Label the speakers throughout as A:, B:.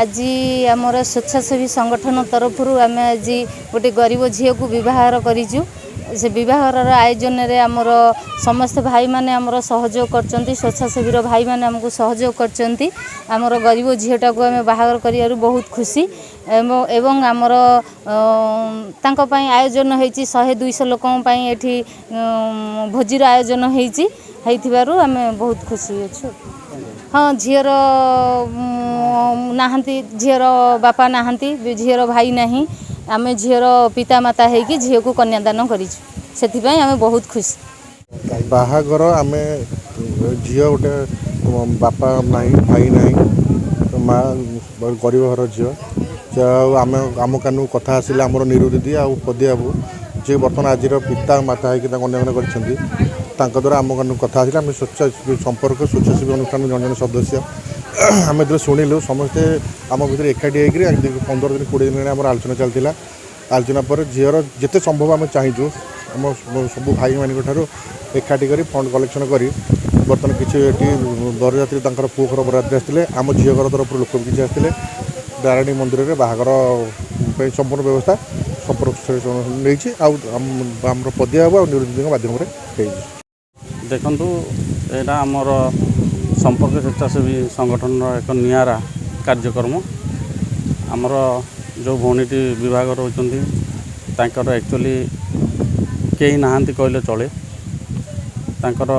A: ଆଜି ଆମର ସ୍ୱେଚ୍ଛାସେବୀ ସଂଗଠନ ତରଫରୁ ଆମେ ଆଜି ଗୋଟେ ଗରିବ ଝିଅକୁ ବିବାହର କରିଛୁ। ସେ ବିବାହରର ଆୟୋଜନରେ ଆମର ସମସ୍ତେ ଭାଇମାନେ ଆମର ସହଯୋଗ କରିଛନ୍ତି। ସ୍ୱେଚ୍ଛାସେବୀର ଭାଇମାନେ ଆମକୁ ସହଯୋଗ କରିଛନ୍ତି। ଆମର ଗରିବ ଝିଅଟାକୁ ଆମେ ବାହାଘର କରିବାରୁ ବହୁତ ଖୁସି ଏବଂ ଆମର ତାଙ୍କ ପାଇଁ ଆୟୋଜନ ହେଇଛି। 100-200 ଲୋକଙ୍କ ପାଇଁ ଏଠି ଭୋଜିର ଆୟୋଜନ ହେଇଛି। ହେଇଥିବାରୁ ଆମେ ବହୁତ ଖୁସି ଅଛୁ। ହଁ, ଝିଅର ନାହାନ୍ତି, ଝିଅର ବାପା ନାହାନ୍ତି, ଝିଅର ଭାଇ ନାହିଁ। ଆମେ ଝିଅର ପିତାମାତା ହେଇକି ଝିଅକୁ କନ୍ୟାଦାନ କରିଛୁ। ସେଥିପାଇଁ ଆମେ ବହୁତ ଖୁସି।
B: ବାହାଘର ଆମେ ଝିଅ ଗୋଟେ ବାପା ନାହିଁ, ଭାଇ ନାହିଁ, ମା ଗରିବ ଘର ଝିଅ। ଯାହା ହଉ, ଆମେ ଆମ କାନକୁ କଥା ଆସିଲା, ଆମର ନିରୁ ଦିଦି ଆଉ ପଦିଆ ବାବୁ, ଯିଏ ବର୍ତ୍ତମାନ ଆଜିର ପିତା ମାତା ହେଇକି ତାଙ୍କୁ କନ୍ୟାଦାନ କରିଛନ୍ତି, ତାଙ୍କ ଦ୍ୱାରା ଆମ କାନକୁ କଥା ଆସିଲା। ଆମେ ସ୍ୱଚ୍ଛ ସମ୍ପର୍କ ସ୍ୱେଚ୍ଛାସେବୀ ଅନୁଷ୍ଠାନ ଜଣେ ଜଣେ ସଦସ୍ୟ। ଆମେ ଯେତେବେଳେ ଶୁଣିଲୁ, ସମସ୍ତେ ଆମ ଭିତରେ ଏକାଠି ହେଇକରି 15 ଦିନ 20 ଦିନ ହେଲାଣି ଆମର ଆଲୋଚନା ଚାଲିଥିଲା। ଆଲୋଚନା ପରେ ଝିଅର ଯେତେ ସମ୍ଭବ ଆମେ ଚାହିଁଛୁ, ଆମ ସବୁ ଭାଇମାନଙ୍କ ଠାରୁ ଏକାଠି କରି ଫଣ୍ଡ କଲେକ୍ସନ୍ କରି ବର୍ତ୍ତମାନ କିଛି ଏଠି ବରଯାତ୍ରୀ, ତାଙ୍କର ପୁଅ ଘର ବରଯାତ୍ରୀ ଆସିଥିଲେ, ଆମ ଝିଅ ଘର ତରଫରୁ ଲୋକ ବି କିଛି ଆସିଥିଲେ। ନାରାୟଣୀ ମନ୍ଦିରରେ ବାହାଘର ପାଇଁ ସମ୍ପୂର୍ଣ୍ଣ ବ୍ୟବସ୍ଥା ସମ୍ପର୍କ ନେଇଛି ଆଉ ଆମର ପଦିଆ ବାବୁ ଆଉ ନିରୁ ଦିଦିଙ୍କ ମାଧ୍ୟମରେ ହେଇଛି।
C: ଦେଖନ୍ତୁ, ଏଇଟା ଆମର ସମ୍ପର୍କ ସ୍ୱେଚ୍ଛାସେବୀ ସଂଗଠନର ଏକ ନିଆରା କାର୍ଯ୍ୟକ୍ରମ। ଆମର ଯେଉଁ ଭଉଣୀଟି ବିବାହଘର ହେଉଛନ୍ତି, ତାଙ୍କର ଆକ୍ଚୁଆଲି କେହି ନାହାନ୍ତି କହିଲେ ଚଳେ। ତାଙ୍କର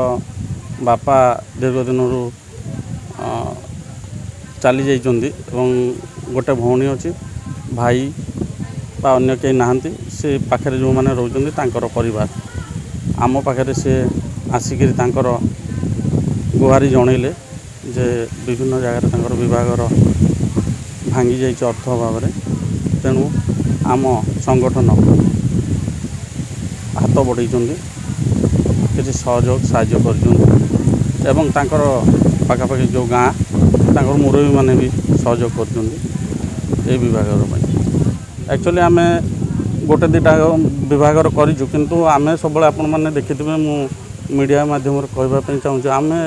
C: ବାପା ଦୀର୍ଘ ଦିନରୁ ଚାଲି ଯାଇଛନ୍ତି ଏବଂ ଗୋଟେ ଭଉଣୀ ଅଛି, ଭାଇ ବା ଅନ୍ୟ କେହି ନାହାନ୍ତି। ସେ ପାଖରେ ଯେଉଁମାନେ ରହୁଛନ୍ତି ତାଙ୍କର ପରିବାର। ଆମ ପାଖରେ ସେ ଆସିକିରି ତାଙ୍କର ଗୁହାରି ଜଣେଇଲେ ଯେ ବିଭିନ୍ନ ଜାଗାରେ ତାଙ୍କର ବିବାହଘର ଭାଙ୍ଗି ଯାଇଛି ଅର୍ଥ ଅଭାବରେ। ତେଣୁ ଆମ ସଂଗଠନ ହାତ ବଢ଼େଇଛନ୍ତି, କିଛି ସହଯୋଗ ସାହାଯ୍ୟ କରିଛନ୍ତି ଏବଂ ତାଙ୍କର ପାଖାପାଖି ଯେଉଁ ଗାଁ, ତାଙ୍କର ମୁରବୀମାନେ ବି ସହଯୋଗ କରୁଛନ୍ତି ଏଇ ବିବାହଘର ପାଇଁ। ଆକ୍ଚୁଆଲି ଆମେ ଗୋଟେ ଦୁଇଟା ବିବାହଘର କରିଛୁ, କିନ୍ତୁ ଆମେ ସବୁବେଳେ, ଆପଣମାନେ ଦେଖିଥିବେ, ମୁଁ ମିଡ଼ିଆ ମାଧ୍ୟମରେ କହିବା ପାଇଁ ଚାହୁଁଛୁ, ଆମେ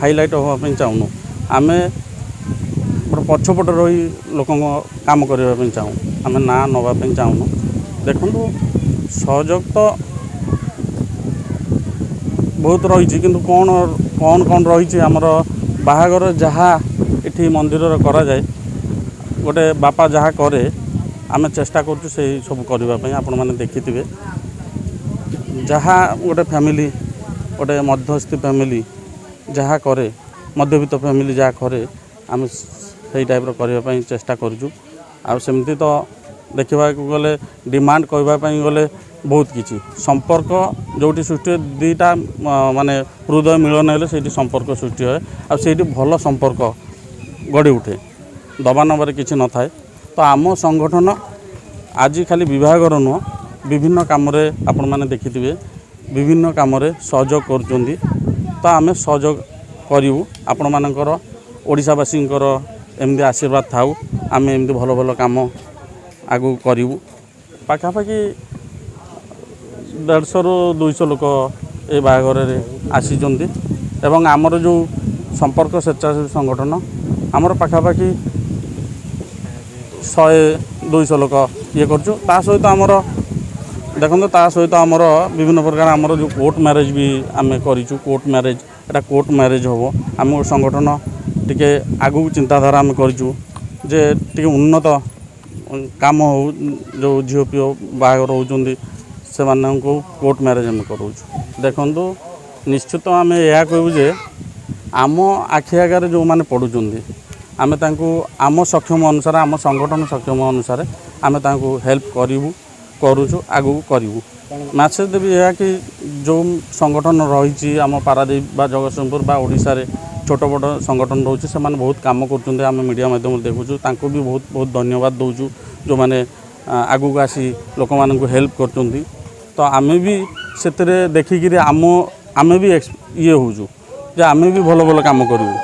C: ହାଇଲାଇଟ୍ ହେବା ପାଇଁ ଚାହୁଁନୁ। ଆମେ ଗୋଟେ ପଛପଟେ ରହି ଲୋକଙ୍କ କାମ କରିବା ପାଇଁ ଚାହୁଁ। ଆମେ ନାଁ ନେବା ପାଇଁ ଚାହୁଁନୁ। ଦେଖନ୍ତୁ, ସହଯୋଗ ତ ବହୁତ ରହିଛି, କିନ୍ତୁ କ'ଣ କ'ଣ କ'ଣ ରହିଛି, ଆମର ବାହାଘର ଯାହା ଏଠି ମନ୍ଦିରରେ କରାଯାଏ, ଗୋଟେ ବାପା ଯାହା କରେ, ଆମେ ଚେଷ୍ଟା କରୁଛୁ ସେଇ ସବୁ କରିବା ପାଇଁ। ଆପଣମାନେ ଦେଖିଥିବେ, ଯାହା ଗୋଟେ ଫ୍ୟାମିଲି, ଗୋଟେ ମଧ୍ୟସ୍ଥି ଫ୍ୟାମିଲି ଯାହା କରେ, ମଧ୍ୟବିତ୍ତ ଫ୍ୟାମିଲି ଯାହା କରେ, ଆମେ ସେଇ ଟାଇପ୍ର କରିବା ପାଇଁ ଚେଷ୍ଟା କରୁଛୁ। ଆଉ ସେମିତି ତ ଦେଖିବାକୁ ଗଲେ, ଡିମାଣ୍ଡ କହିବା ପାଇଁ ଗଲେ ବହୁତ କିଛି। ସମ୍ପର୍କ ଯେଉଁଠି ସୃଷ୍ଟି ହୁଏ, ଦୁଇଟା ମାନେ ହୃଦୟ ମିଳନ ହେଲେ ସେଇଠି ସମ୍ପର୍କ ସୃଷ୍ଟି ହୁଏ ଆଉ ସେଇଠି ଭଲ ସମ୍ପର୍କ ଗଢ଼ି ଉଠେ। ଦବା ନେବାରେ କିଛି ନଥାଏ। ତ ଆମ ସଂଗଠନ ଆଜି ଖାଲି ବିବାହଘର ନୁହଁ, ବିଭିନ୍ନ କାମରେ ଆପଣମାନେ ଦେଖିଥିବେ, ବିଭିନ୍ନ କାମରେ ସହଯୋଗ କରୁଛନ୍ତି। ତ ଆମେ ସହଯୋଗ କରିବୁ। ଆପଣମାନଙ୍କର, ଓଡ଼ିଶାବାସୀଙ୍କର ଏମିତି ଆଶୀର୍ବାଦ ଥାଉ, ଆମେ ଏମିତି ଭଲ ଭଲ କାମ ଆଗକୁ କରିବୁ। ପାଖାପାଖି 150ରୁ 200 ଲୋକ ଏ ବାହାଘରରେ ଆସିଛନ୍ତି ଏବଂ ଆମର ଯେଉଁ ସମ୍ପର୍କ ସ୍ୱେଚ୍ଛାସେବୀ ସଂଗଠନ, ଆମର ପାଖାପାଖି 100-200 ଲୋକ ଇଏ କରୁଛୁ। ତା ସହିତ ଆମର, ଦେଖନ୍ତୁ, ତା ସହିତ ଆମର ବିଭିନ୍ନ ପ୍ରକାର ଆମର ଯେଉଁ କୋର୍ଟ ମ୍ୟାରେଜ୍ ବି ଆମେ କରିଛୁ। କୋର୍ଟ ମ୍ୟାରେଜ୍, ଏଇଟା କୋର୍ଟ ମ୍ୟାରେଜ୍ ହେବ। ଆମ ସଂଗଠନ ଟିକେ ଆଗକୁ ଚିନ୍ତାଧାରା ଆମେ କରିଛୁ ଯେ ଟିକେ ଉନ୍ନତ କାମ ହେଉ। ଯେଉଁ ଝିଅ ପିଅ ବାହାଘର ହେଉଛନ୍ତି, ସେମାନଙ୍କୁ କୋର୍ଟ ମ୍ୟାରେଜ୍ ଆମେ କରାଉଛୁ। ଦେଖନ୍ତୁ, ନିଶ୍ଚିତ ଆମେ ଏହା କହିବୁ ଯେ ଆମ ଆଖି ଆଗରେ ଯେଉଁମାନେ ପଡ଼ୁଛନ୍ତି, ଆମେ ତାଙ୍କୁ ଆମ ସକ୍ଷମ ଅନୁସାରେ, ଆମ ସଂଗଠନ ସକ୍ଷମ ଅନୁସାରେ ଆମେ ତାଙ୍କୁ ହେଲ୍ପ କରିବୁ, କରୁଛୁ, ଆଗକୁ କରିବୁ। ମେସେଜ୍ ଦେବି ଏହା କି ଯେଉଁ ସଂଗଠନ ରହିଛି ଆମ ପାରାଦୀପ ବା ଜଗତସିଂହପୁର ବା ଓଡ଼ିଶାରେ ଛୋଟ ବଡ଼ ସଂଗଠନ ରହୁଛି, ସେମାନେ ବହୁତ କାମ କରୁଛନ୍ତି। ଆମେ ମିଡ଼ିଆ ମାଧ୍ୟମରେ ଦେଖୁଛୁ। ତାଙ୍କୁ ବି ବହୁତ ବହୁତ ଧନ୍ୟବାଦ ଦେଉଛୁ, ଯେଉଁମାନେ ଆଗକୁ ଆସି ଲୋକମାନଙ୍କୁ ହେଲ୍ପ କରୁଛନ୍ତି। ତ ଆମେ ବି ସେଥିରେ ଦେଖିକିରି ଆମେ ବି ଇଏ ହେଉଛୁ ଯେ ଆମେ ବି ଭଲ ଭଲ କାମ କରିବୁ।